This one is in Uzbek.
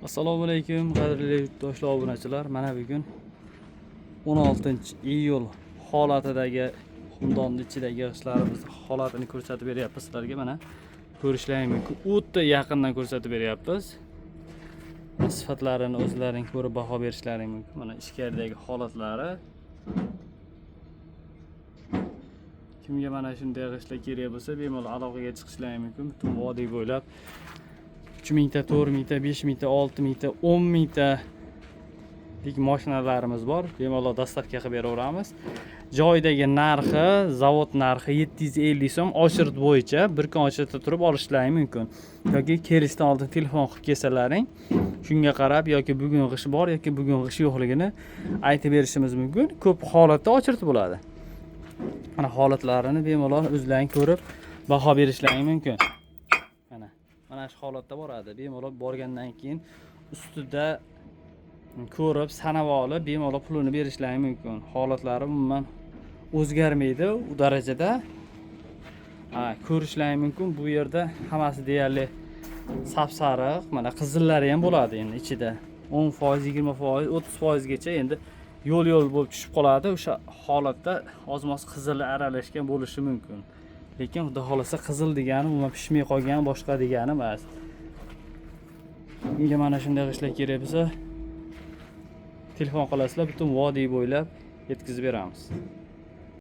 Assalomu alaykum, qadrli yurtdoshlar, obunachilar. Mana bugun 16-iyul holatidagi xumdonni ichidagi g'ishtlarimizni holatini ko'rsatib beryapmiz sizlarga. Mana ko'rishlaring mumkin. O'ta yaqindan ko'rsatib beryapmiz. Sifatlarini o'zlaring ko'rib baho berishlaring mumkin. Mana ichkaridagi holatlari. Kimga mana shunday g'ishtlar kerak bo'lsa, bemalol aloqaga chiqishlaring mumkin. Butun vodiy bo'ylab 3000 ta, 4000 ta, 5000 ta, 6000 ta, 10 000 ta lik mashinalarimiz bor. Bemalol доставка qilib beraveramiz. Joyidagi narxi, zavod narxi 750 so'm, очередь bo'yicha bir kun очередь da turib olishlaring mumkin. Yoki kelishdan oldin telefon qilib kelsalaring, shunga qarab yoki bugun g'isht bor yoki bugun g'isht yo'qligini aytib berishimiz mumkin. Ko'p holatda очередь bo'ladi. Mana holatlarini bemalol o'zlaring ko'rib baho berishlaring mumkin. Mana shu holatda boradi. Bemalol borgandan keyin ustida ko'rib, sanab olib, bemalol pulini berishlari mumkin. Holatlari umuman o'zgarmaydi u darajada. Ha, ko'rishlari mumkin. Bu yerda hammasi deyarli sap-sariq, mana qizillari ham bo'ladi endi ichida. 10%, 20%, 30% gacha endi yo'l-yo'l bo'lib tushib qoladi. O'sha holatda ozmoz qizili aralashgan bo'lishi mumkin. Lekin xudo xohlasa, qizil degani umuman pishmay qolgan, boshqa degani emas. Unga mana shunday g'ishtlar kerak bo'lsa, telefon qilasizlar, butun vodiy bo'ylab yetkazib beramiz.